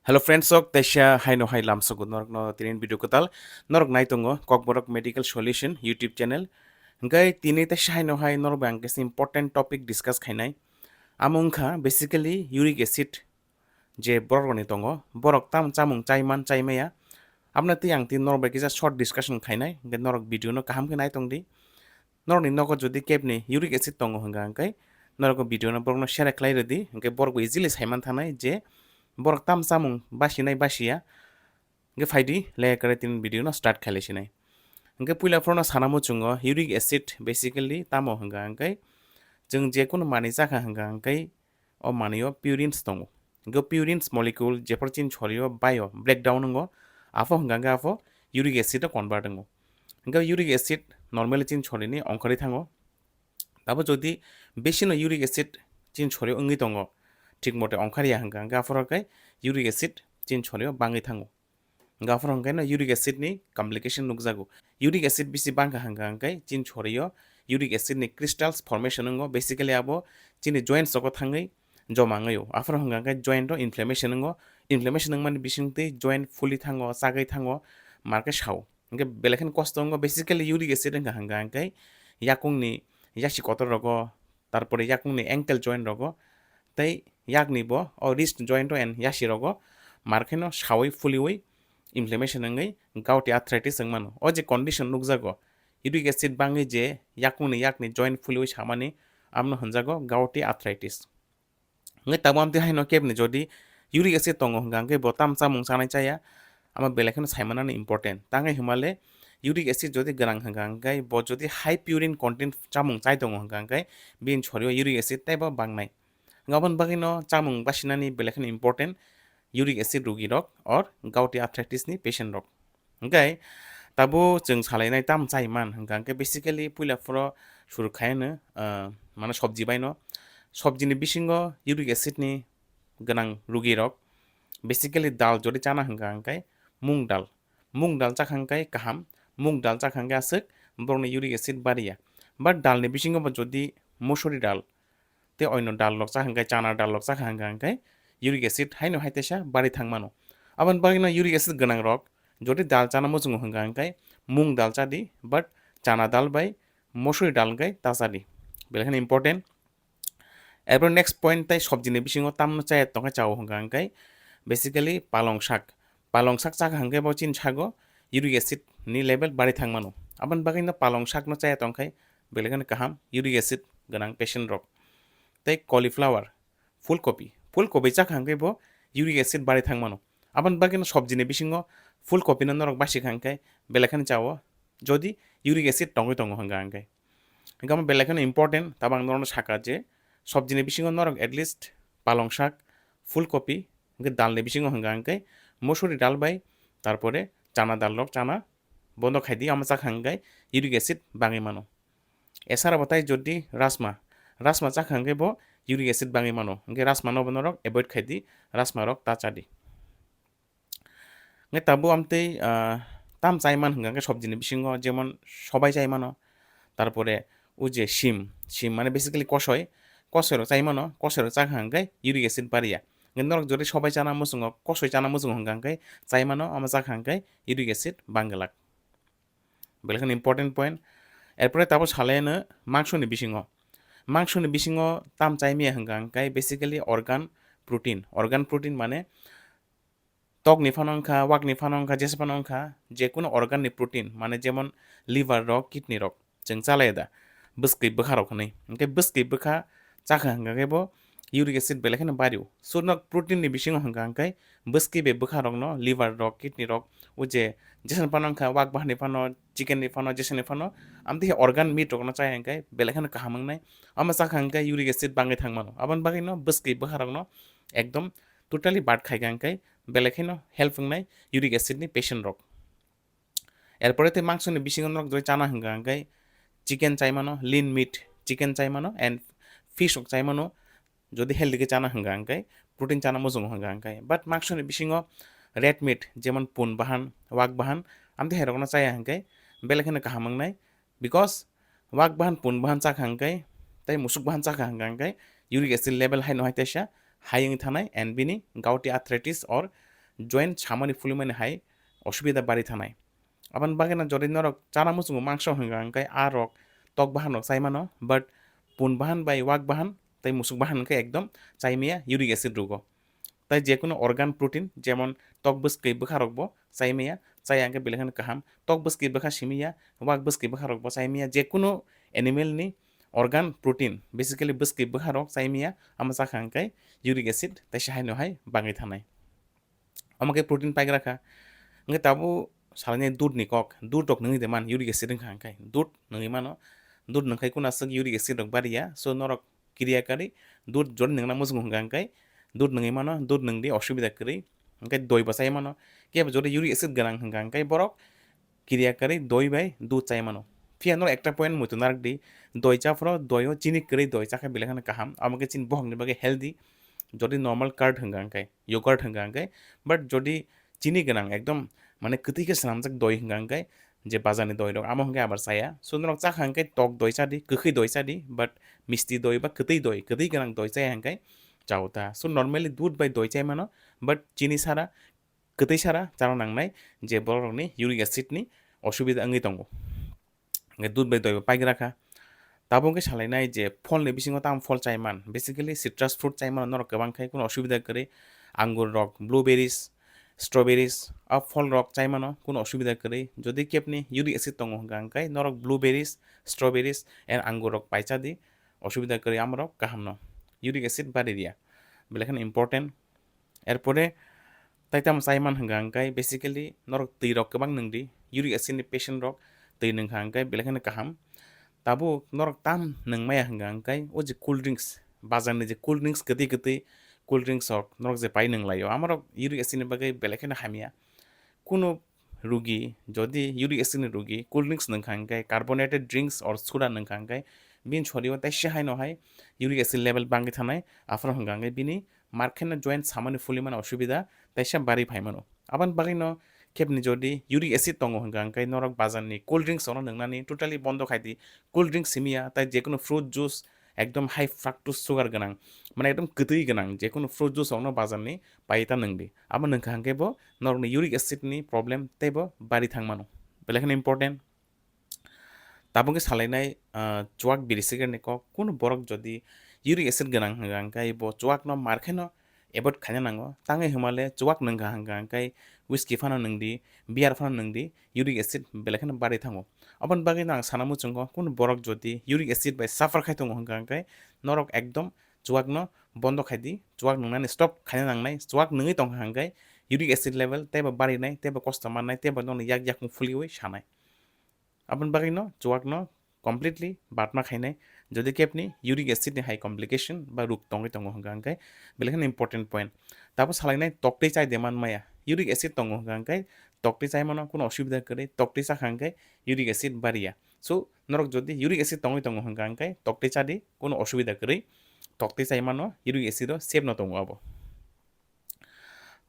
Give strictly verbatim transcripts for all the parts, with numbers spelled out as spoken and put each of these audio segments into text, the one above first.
Hello friends, sok teisa haino hai lamsogo norokno tinin video kwtal. Norok nai tongo Kokborok Medical Solution YouTube channel. Hingkai tini teisa haino hai norok bai ang kaisa important topic discuss khainai. Amo wngkha basically uric acid je borok rokni tongo, borok tam chamung chaiman chaimaya. Abna tei ang tini norok bai kisa short discussion khainai, hingke norok video no kaham khe nai tongdi. Norokni nogo jodi kebni uric acid tongo hingka hingke norok video no borokno share khlai rwdi, hingke borok bo easily saiman thanai je borok tam chamung basinai basiya. Hingke phaidi le kare tini video no start khailai sinai. Hingke puila phorno sana muchungo uric acid basically tamo hingka hingke chwng je kunu manwi chakha hingka hingke o manwi o purines tongo. Hingke purines molecule jephor chini sorio bio breakdown wngo, apho hingka hingke apho uric acid o convert wngo. Hingke uric acid normally chini sorini ongkhorwi thango. Tabo jodi besino uric acid chini sorio wngwi tongo, thik mote ongkhorya hingka hingke aphoro khe uric acid chini sorio bangwi thango. Hingke aphoro hingke no uric acid ni complication nukjago. Uric acid bisi bangkha hingka hingke chini sorio uric acid ni crystals formation wngo, basically abo chini joints rogo thangwi joma wngwi o. Aphoro hingka hingke joint o inflammation wngo, inflammation wngmani bisingtwi joint phuli thango, chagwi thango, markhe sao. Hingke belai kheno kosto wngo, basically uric acid wngkha hingka hingke yakungni yasi kotor rogo, tarpore yakungni ankle joint rogo, tei yakni bo o wrist joint o and yasi rogo, markheno sawi phuliwi inflammation wngwi gouty arthritis wngmano. O je condition nukjago, uric acid bangwi je yakungni yakni joint phuliwi samani, amno hwnjago gouty arthritis. Hingke tamo amtwi haino kebni jodi uric acid tongo hingka hingke bo tam chamung chanai chaya, ama belai kheno saimanani important. Tangwi himale uric acid jodi gwnang hingka hingke bo jodi high purine content chamung chai tongo hingka hingke bini sorio uric acid teibo bangnai. Hingke aboni bagwino chamung basinani belai kheno important uric acid rugirok or gouty arthritis ni patient rok. Hingke tabo chwng salainai tam chaiman hingka hingke basically puila phoro suru khaiyano, ah, mane sobji baino. Sobjini bisingo uric acid ni gwnang rugirok basically dal jodi chana hingka hingke mung dal. Mung dal chakha hingke kaham, mung dal chakha hingke aswk borokni uric acid bariya. But dalni bisingo bo jodi musuri dal tei oino dal rok chakha hingke, chana dal rok chakha hingka hingke uric acid haino hai teisa bari thangmano. Aboni bagwino uric acid gwnang rok jodi dal chana muchungo hingka hingke mung dal chadi, but chana dal bai musuri dal hingke ta chadi. Belai kheno important. Erpor next point tai sobjini bisingo tamno chaya tongkha chao hingka hingke basically palong sak. Palong sak chakha hingke bo chini sago uric acid ni level bari thangmano. Aboni bagwino palong sakno chaya tongkhai belai kheno kaham uric acid gwnang patient rok. Tei cauliflower, phulkopi. Phulkopi chakha hingke bo uric acid bari thangmano. Aboni bagwino sobjini bisingo phulkopino norok basikha hingke belai kheno chao, jodi uric acid tongwi tongo hingka hingke. Hingke omo belai kheno important, tabang norokno saka je sobjini bisingo norok at least palong sak, phulkopi, hingke dalni bisingo hingka hingke musuri dal bai, tarpore chana dal rok chana bondo khaidi, amo chakha hingke uric acid bangwi mano. Esara bo tai jodi rasma, rasma chakha hingke bo uric acid bangwi mano, hingke rasma no bo norok avoid khaidi, rasma rok ta chadi. Hingke tabuk amtwi, ah, tam chaiman hingka hingke sobjini bisingo jemon sobai chaimano, tarpore o je sim, sim mane basically kosoi, kosoi rok chaimano, kosoi rok chakha hingke uric acid bariya. Hingke norok jodi sobai chana muchungo, kosoi chana muchungo hingka hingke chaimano, omo chakha hingke uric acid bangwlak. Belai kheno important point. Erpore tabuk salaino mangsoni bisingo. Mangsoni bisingo tam chaimiya hingka hingke basically organ protein. Organ protein mane tokni phano wngkha, wakni phano wngkha, jesa phano wngkha, je kunu organ ni protein, mane jemon liver rok, kidney rok, chwng chalai da, bwskwi bwkha rok hwnwi. Hingke bwskwi bwkha chakha hingka khe bo uric acid belai kheno bario. So, nok protein ni bisingo hingka hingke bwskwi bai bwkha rokno, liver rok, kidney rok, o je jesa phano wngkha, wak bahan ni phano, chicken ni phano, jesa ni phano, amtwi organ meat rokno chaya hingke belai kheno kaham wngnai. Omo chakha hingke uric acid bangwi thangmano. Aboni bagwino bwskwi bwkha rokno ekdom totally bad khaikha hingke belai kheno help wngnai uric acid ni patient rok. Erpore tei mangsoni bisingo norok jodi chana hingka hingke chicken chaimano, lean meat chicken chaimano and fish rok chaimano, jodi healthy khe chana hingka hingke protein chana muchungo hingka hingke. But mangsoni bisingo red meat jemon pun bahan, wak bahan, amtwi hai rokno chaya hingke belai kheno kaham wngnai. Because wak bahan, pun bahan chakha hingke tei musuk bahan chakha hingka hingke uric acid level haino hai teisa high wngwi thanai and bini gouty arthritis or joint samani phulimani hai osubida bari thanai. Aboni bagwi no jodi norok chana muchungo mangso hwnka hwnkhe a rok tok bahan rok chai mano, but pun bahan bai wak bahan tei musuk bahan hwnkhe ekdom chai maya uric acid rwgo. Tai jekunu organ protein, jemon tok bwskwi bwkha rokbo chai maya, chaya hwnkhe belai kheno kaham. Tok bwskwi bwkha simi ya, wak bwskwi bwkha rokbo chai maya, jekunu animal ni organ protein, basically bwskwi bwkha rok chai maya, amo chakha hwnkhe uric acid teisa haino hai bangwi thanai. Omo khe protein paigra kha. Hwnkhe tabuk salainai dudh ni kok, dudh rok nungwi de man, uric acid wngkha hwnkhe dudh nungwi mano. Dudh nungkhai kunu aswk uric acid rok bariya, so norok kiriya karwi dudh jodi nungna muchungo hwnka hwnkhe dudh nungwi mano, dudh nungdi osubida kwrwi. Hwnkhe doi bo chai mano, kebo jodi uric acid gwnang hwnka hwnkhe borok kiriya karwi doi bai dudh chai mano. Phiya norok ekta point muitu narwk di, doi chaphoro doi o chini kwrwi doi chakha belai kheno kaham, amo khe chini bohokni bagwi healthy. Jodi normal curd hwnka hwnkhe, yogurt hwnka hwnkhe, but jodi chini gwnang ekdom mane kwtwi khe swnamjak doi hwnka hwnkhe, je bazar ni doi rok amo hwnkhe abar chaya. So norok chakha hwnkhe tok doi chadi, kwkhwi doi chadi, but misti doi ba kwtwi doi, kwtwi gwnang doi chaya hwnkhe chao ta. So normally dudh bai doi chai mano, but chini sara, kwtwi sara chana nangnai, je borok rokni uric acid ni osubida wngwi tongo. Hwnkhe dudh bai doi bo paigra kha. Tabuk khe salainai je pholni bisingo tamo phol chai man, basically citrus fruit chai mano norok kwbang khe, kunu osubida kwrwi. Angur rok, blueberries, strawberries, a phol rok chai mano kunu osubida kwrwi. Jodi kebni uric acid tongo hwnka hwnkhe norok blueberries, strawberries and angur rok pai cha di, osubida kwrwi, amorok kaham no, uric acid bari riya, belai kheno important. Erpore tai tamo chai man hwnka hwnkhe basically norok twi rok kwbang nungdi, uric acid ni patient rok twi nungkha hwnkhe belai kheno kaham. Tabuk norok tam nung maya hwnka hwnkhe o je cool drinks, bazar ni je cool drinks kwtwi kwtwi cool drinks rok norok je pai nung laio, amorok uric acid ni bagwi belai kheno hamya. Kunu rugi, jodi uric acid ni rugi cool drinks nungkha hwnkhe, carbonated drinks or soda nungkha hwnkhe, bini sorio teisa haino hai uric acid level bangwi thanai, aphuru hwnka hwnkhe bini markheno joint samani phulimani osubida teisa bari phai mano. Aboni bagwino kebni jodi uric acid tongo hwnka hwnkhe norok bazar ni cool drinks rokno nungnani totally bondo khai di. Cool drinks simi ya, tai jekunu fruit juice ekdom high fructose sugar gwnang, mane ekdom kwtwi gwnang jekunu fruit juice rokno bazar ni pai ta nung di. Abo nungkha hwnkhe bo norokni uric acid ni problem teibo bari thang mano. Belai kheno important. Tabuk khe salainai, ah, chuak biri cigarette ni kok, kunu borok jodi uric acid gwnang hwnka hwnkhe bo chuak no mar kheno avoid khaina nango. Tangwi hwnmale chuak nungkha hwnka hwnkhe whisky phano nungdi, beer phano nungdi, uric acid belai kheno bari thango. Aboni bagwi no ang sana muchungo, kunu borok jodi uric acid bai suffer khai tongo hwnka hwnkhe norok ekdom chuak no bondo khai di, chuak nungnani stop khaina nangnai. Chuak nungwi tongkha hwnkhe uric acid level teibo barinai, teibo kosto mannai, teibo nokni yak yakung fuliwi sanai. Aboni bagwi no chuak no completely bad ma khainai. Jodi kebni uric acid ni hai complication ba ruk tongwi tongo hwnka hwnkhe belai kheno important point. Tabuk salainai toktwi chai de man maya. Uric acid tongo hwnka hwnkhe toktwi chai mano kunu osubida kwrwi, toktwi chakha hwnkhe uric acid bariya. So norok jodi uric acid tongwi tongo hwnka hwnkhe toktwi chadi, kunu osubida kwrwi, toktwi chai mano, uric acid o safe no tongo abo.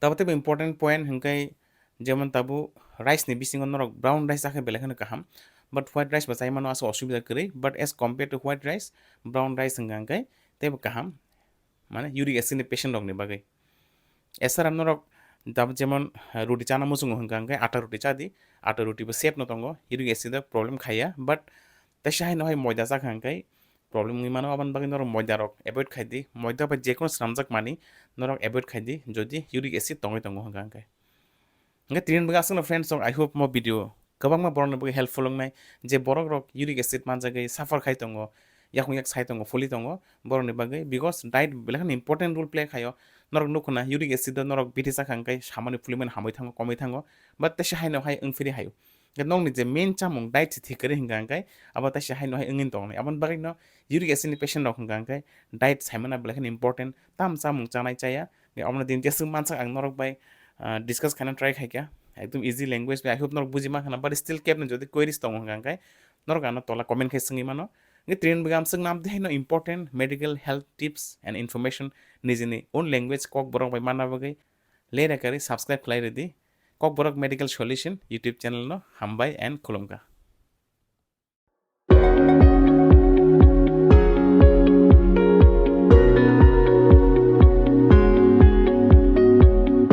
Tabuk teibo important point hwnkhe, jemon tabuk rice ni bisingo norok brown rice chakhe belai kheno kaham, but white rice bo chai mano aswk osubida kwrwi, but as compared to white rice, brown rice hwnka hwnkhe teibo kaham, mane uric acid ni patient rokni bagwi. Esara norok tabuk jemon, eh, roti chana muchungo hwnka hwnkhe atta roti chadi, atta roti bo safe no tongo, uric acid o problem khaiya, but teisa haino hai moida chakha hwnkhe problem wngwi mano, aboni bagwi norok moida rok avoid khai di, moida bai jekunu swnamjak manwi norok avoid khai di, jodi uric acid tongwi tongo hwnka hwnkhe. Hwnkhe tini bagwi aswkno friends rok, I hope mo video kwbangma borokni bagwi helpful wngnai, je borok rok uric acid manjagwi suffer khai tongo, yakung yak sai tongo, fuli tongo, borokni bagwi, because diet belai kheno important role play khaio. Norok nukho na, uric acid o norok bithi chakha hwnkhe samani fulimani hamwi thango, komwi thango, but teisa haino hai wngphiri haio. Hwnkhe nokni je main chamung diet se thik kwrwi hwnka hwnkhe abo teisa haino hai wngwi tongnai. Aboni bagwi no uric acid ni patient rok hwnka hwnkhe diet saimana belai kheno important, tam chamung chanai chaya. Hwnkhe omono din jeswk mansak ang norok bai, ah, discuss khaina try khaikha. Ekdom easy language bai, I hope norok buji mankha na, but still kebni jodi queries tongo hwnka hwnkhe norok ano tola comment khai swngwi mano. Hwnkhe tini bagwi amswk nam de haino important medical health tips and information nijini own language Kokborok bai manna bagwi lere kari subscribe khlai rwdi. Kokborok Medical Solution YouTube channel no hambai and khulumkha.